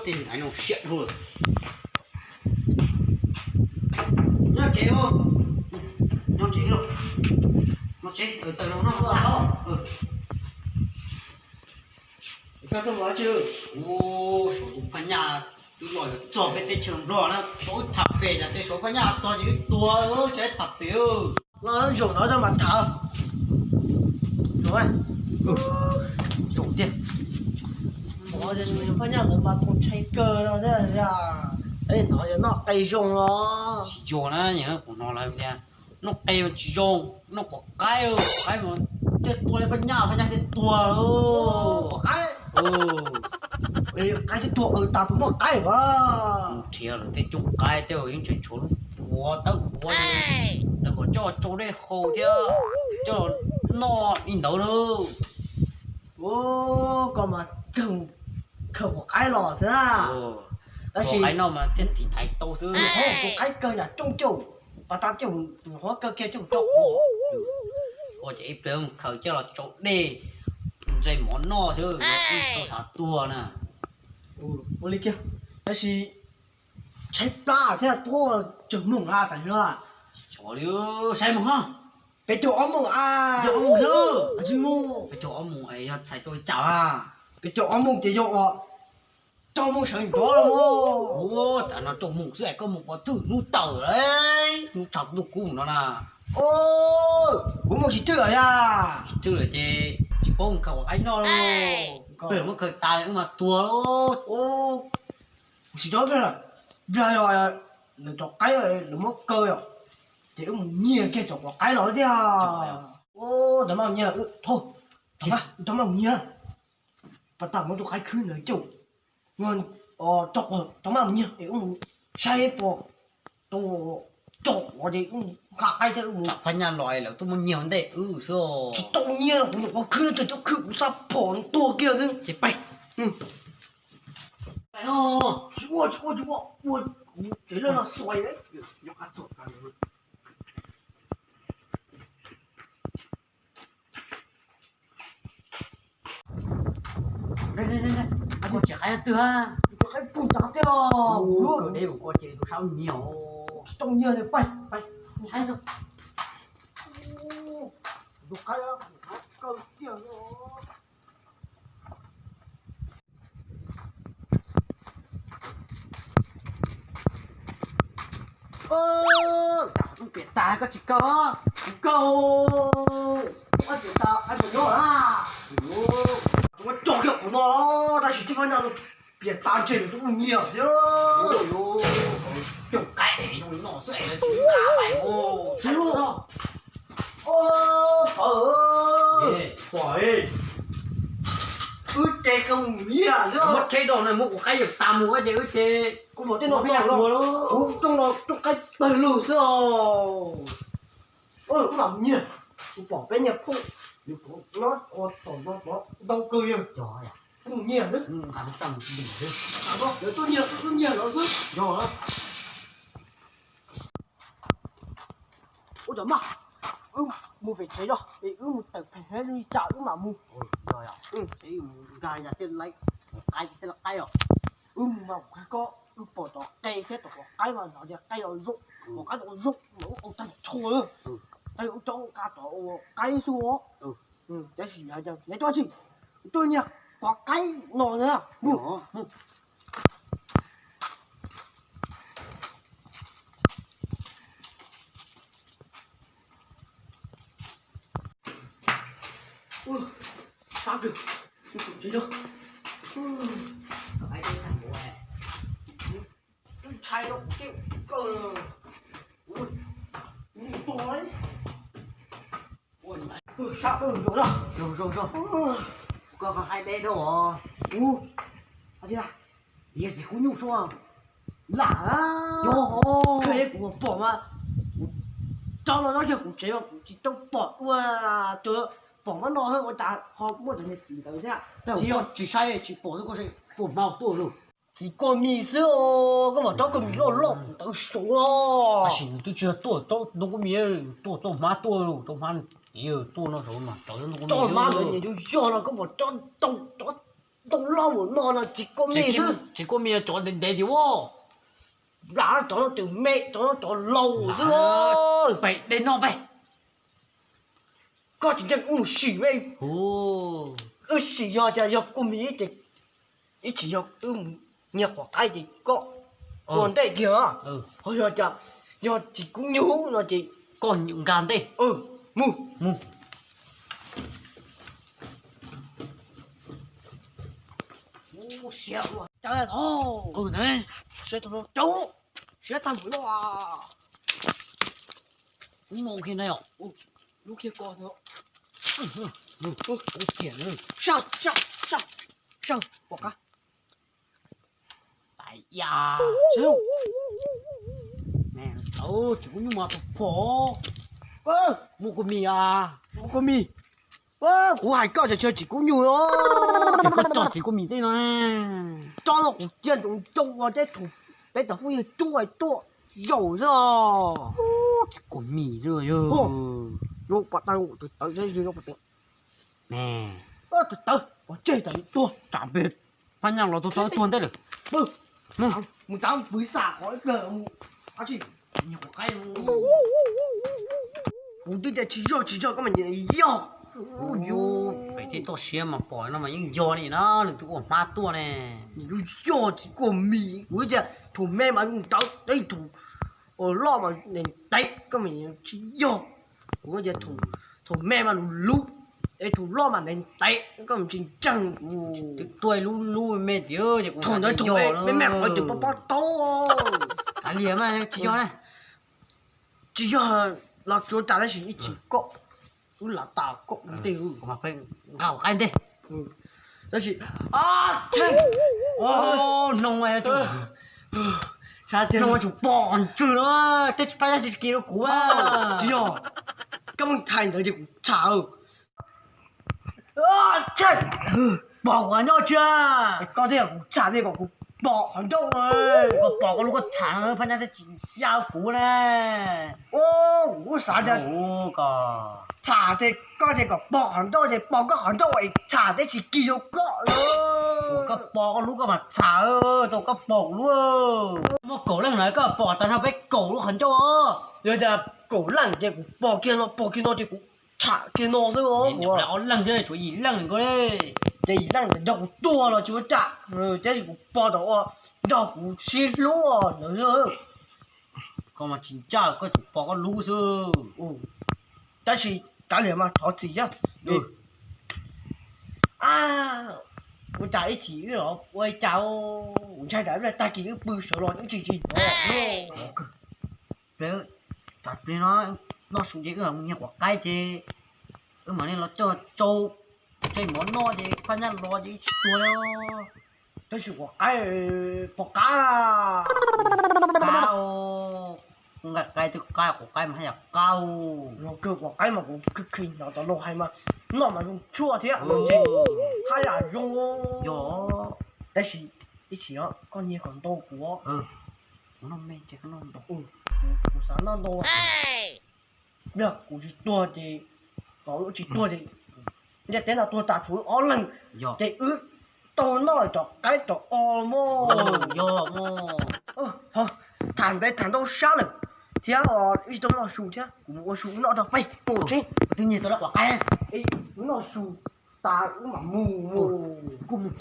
Tej ntaiv no siab dhau lawm. Nyob tsev, nyob tsev, nyob tsev, taws no no. Koj tuaj ua dab tsi? Ua, suav tus phaj nyaj twb los yuav txog peb teb chaws Nplog na, tau wb tham pem cas tej suav phaj nyaj txog ces wb tuag, tsis tham pem. Los zaum no coj mas tham. Zaum, zaum tiag. Phaj nyaj ntawd mas tus ntshai kawg no thiab. No yog noj qe zoo los? Tsis yog na, kuv hnov lawv tias noj qe mas tsis zoo, noj quav qaib, quav qaib mas thiaj tua li phaj nyaj, phaj nyaj thiaj tuag. Quav qaib, qaib thiaj tuag, tas puas muaj qaib as? Nrhiav lawm tej cooj qaib tej yeej tseem tshuav lub puav tawb puav, lawv kom coj tsau dej haus thiab coj noj li ntawd na. Ua, koj mas kawg khaws quav qaib los xwb na. Tab sis qaib no mas thiaj tiv thaiv tau xwb. Quav qaib kawg yam cooj caum, pas tas caum, tus qhuav kawg kiag caum rau quav. Ua ces ib pliag mus khaws coj los tsau dej, ntsais mov noj xwb, tsis tau xav tuag na. Ua li kiag, tab sis tshaib plab thiab tuaj tsawg moos na tas no? Xyov li, saib mus ho. Peb caug ob moos a. Peb caug ob moos xwb. Peb caug ob moos yog txhais tau li cas a? Peb caug ob moos ces yog rau moos sawv ntxov los. Ua, tas no rau moos xwb es koj mus pov thwj hnub tawm, hnub tsaus ntuj kub no na. Kuv mus tsis thwj lawm yog? Tsis thwj lawm ces tsis paub mus khaws quav qaib noj lauj. Koj muab khaws tas wb mas tuag lauj. Kuv tsis tau, Nplog yog lawv cov qaib lawv muab kaw os, ces wb mus nyiag kiag cov quav qaib los thiab. Tau mas nyiag, tau mas nyiag, pas tas muab tus qaib khwb ntawd caum, tau mas nyiag es wb mus saib pom tau cov quav ces wb nqa qaib thiab wb mus. Tsam phaj nyaj los lawv tuaj muab nyiag ntej wb xwb. Tsis tau nyiag, kuv nyuam qhuav khwb no, tus twb khwb kuv xav phom tuag kiag xwb. Ces pais. Tsis ua, tsis ua, tsis ua, ua kuv tsev lawj no xuas. Tsis qaib twg a? Tsis qaib pug tas tiag. Deb ua ces tus sab nyiag. Tsis tau nyiag li, pais, pais. Tus qaib kaw tiag. Piam tas koj tsis kaw, kuv kaw. Piam tas, ua cog kiag qhov no, tab sis tib phab nyaj piam tas ntseg lawm, tub nyiag thiab. Cog qaib es zoo li no xwb es lawv tsis nqa pais mus. Pom, pom, wb ces kaw mus nyiag xwb. Muab tsheb do no muab kuv qaib yawm tas mus ces wb ces kuv pom tej no, kuv rooj no rooj qaib pawg lug xwb os. Wb mam mus nyiag, kuv pom peb niag phooj ywg nyob ua tom no ntau kawg yawg, wb mus nyiag xwb. Lawv tuaj nyiag, wb tuaj nyiag lawv xwb. Ua cov maj, wb mus pem tsev os, es wb mus tawm pem li cas wb mam mus. Nkag yas thiaj li qaib, thiaj li qaib os. Wb mus mas kuv qhia koj, wb pom tom qe thiab tom quav qaib mas hnov tias qaib los zoo, quav qaib los zoo mas wb ua tag tshua, tag wb coj nqa tom ua qaib xwb os. Tab sis nyob nyob tuaj tsis, tuaj nyiag quav qaib no na. Sab kawg, tus tsev no. Ntshai no, mus tua. Sab zoo zoo na. Zoo zoo zoo. Koj hais deb dhau os. Ua, yog tsis kub nyuj sua. Lam, yog, kuv pom mas, kuv rov los no yog kuv tsev mas kuv tsis tau pom ua, pom mas no ua cas ho muaj cov niag txiv ntawd thiab. Tsis yog tsis saib tsis pom xwb, koj tuaj hma tuaj lug. Txiv koj mis xwb os, koj mam rov koj mis loj loj ntawd saud los. Tab sis nws twb tsis yog tuaj tau ntoo koj mis, tuaj txoj hmab tuaj, txoj hmab tuaj no saud mas cov ntoo koj mis. Txoj hmab ntawd nyias yuav yog no koj mam rov tau rov Ntoo loj mus no no tsis kua mis xwb. Tsis kua mis, cov ntev ntev tiag as. Lam cov no twb me, cov no cov laus xwb. Pem dej noj peb. Koj tsis ntseeg kuv mus sim me. Wb sim yog cas yog kua mis ces ib tsis yog wb mus nyiag quav qaib ces koj ua ntej kiag. Ho yog cas yog tsis kub nyuj no ces koj nkag ntej. Mus. Mus. Siab ua cas thov, siab tag mus no. Ub, mus kiag na yom. Lub kiag ko no. Ub, kiag na. Sab, sab, sab, sab pom qab. Tais ya. Tsis kub nyuj mas tus phom. Muaj kua mis a. Muaj kua mis. Kuv hais koj ces tsis kub nyuj os. Ces koj tso tsis kua mis tej no ne. Tso no kuv cia ntsoov ntsoov ua teb thum peb cov phooj ywg tuaj tuaj zaum xwb os. Tsis kua mis xwb yog. Yuav pom tau tus tawv teb zoo pom tau. Tus tawv pov tseg tas tuag. Tsam peb phab nyaj los tus tawv tuag ntej lawm. Mus tau pwv xam qhov ib pliag mus. Kuv twb tias tsis yog tsis yog koj mas nyiam yog. Pem tej toj siab mas pom no mas yeej yog li na, nws twb ua hmab tuaj ne. Nws yog tsis kua mis, kuv tias thum me mas ntawd, ib thum loj mas nees tev, koj mas tsis yog. Kuv tias thum me mas lus lub, es thum loj mas nees tev, koj tsis ntseeg kuv. Twb tuaj lub lub me tiag, thaum ntawd thum me me qhov twg pob pob taub. Kav liam mas tsis yog na. Tsis yog los tsuav tas tab sis ib tsis koj, wb lam tas koj ua ntej. Nqa qaib ntej. Tab sis, noo, noo tsum pom qhov ntswg na, tej pab yab tsis kis rau kuv. Tsis yog, koj muab thaij ntawd ces kuv tsham. Pom kuv nyob tsia, koj thiaj kuv tsham thiaj kom kuv pom qhov ncauj. Koj pom koj lub koj tsham, phab nyaj thiaj tsis ya kuv ne. Kuv xav tias tsham ces koj ces kom pom qhov ncauj ces pom koj qhov ncauj es tsham thiaj tsis kis rau koj. Koj pom koj lub koj mas tsham, tau koj pom kuv lub. Muaj kaum leej na koj pom tas no peb kaum lub qhov ncauj. Yog tias kaum leej ces kuv pom kiag no pom kiag no ces kuv tsham kiag no xwb. Ob leej thiab tshuav yim leej nkaus li. Ces yim leej ntawd nrog kuv tuag los tsis ua cas, tab sis kuv pom tau ua nrog kuv sib hlub os ntawd. Koj mas tsis ncaj, koj tsuas pom koj lub xwb. Tab sis kav liam mas thov txim thiab. Ua cas ib chim wb los ua li cas, kuv ntshai tsam ib pliag tag kis wb pw sawv los wb tsis tsis hnov. Peb, tas peb no noj su ces wb mus nyiag quav qaib ces wb mam li los coj tsau, tsau mov noj ces phab nyaj los ces wb tsis tuag li. Tab sis quav qaib pom qab. Qab, kuv nqa qaib twb qab, quav qaib mas haj yam qab. Los kawg quav qaib mas kuv kheev hnov tau luag hais mas noj mas zoo tshuaj thiab, haj yam zoo. Yog, tab sis ib chim koj nyiag kom ntau kuv. Kuv noj me ces koj noj ntau. Kuv xav noj ntau. Yog kuv tsis tuag ces, kom wb tsis tuag ces ntiaj teb no tuag tas tshuav wb ob leeg, ces wb tau noj cov qaib cov o mog. Yog mog. Tham ntev tham ntau sab lawm thiab, ib tsis tau noj su thiab, kuv mus ua su wb noj rau peb mus tsev. Twb nyiag tau lawv quav qaib, wb noj su tas wb mam mus. Kuv mus.